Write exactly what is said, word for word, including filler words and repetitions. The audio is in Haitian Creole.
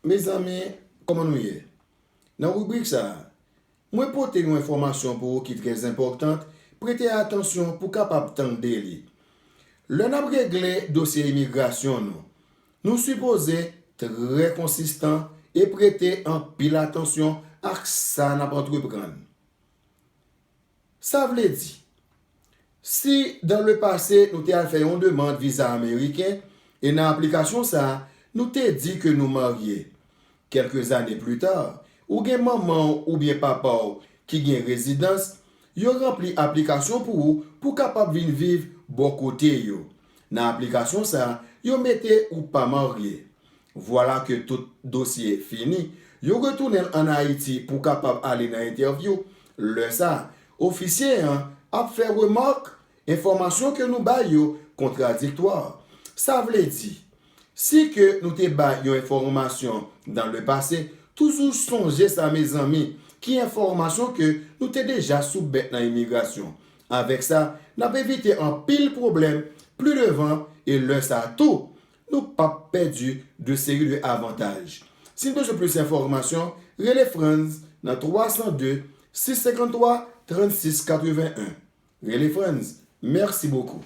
Mezanmi, kòman nou ye? Nan ribrik sa a, mwen pote yon enfòmasyon pou ou ki trè enpòtan, prete atansyon pou w kapab tande li. Lè n ap regle dosye imigrasyon nou, nou sipoze trè konsistan e prete anpil atansyon ak sa n ap antreprann. Sa vle di, si dans le passé nou te al fè yon demann viza ameriken e nan aplikasyon sa a, nou te di ke nou marye, kèlke zane pli ta, ou gen manman w oubyen papa w ki gen rezidans, yo ranpli aplikasyon pou ou pou w kapab vin viv bò kote yo. Nan aplikasyon sa a, yo mete ou pa marye. Vwala ke tout dosye fini. Yo retounen l ann Ayiti pou kapab ale nan entèvyou. Lè sa a, ofisye an ap fè remak enfòmasyon ke nou bay yo kontradiktwa. Sa vle di, si ke nou te bay yon enfòmasyon dans le passé, toujou sonje sa, mezanmi, ki enfòmasyon ke nou te deja soumèt nan imigrasyon. Avèk sa, n ap evite anpil pwoblèm pli devan e lè sa a tou, nou p ap pèdi de seri de avantaj. Si n bezwen plis enfòmasyon, rele Frantz nan twa san de, sis senkann twa, trannsis katrevenn en. Rele Frantz. Mèsi bokou.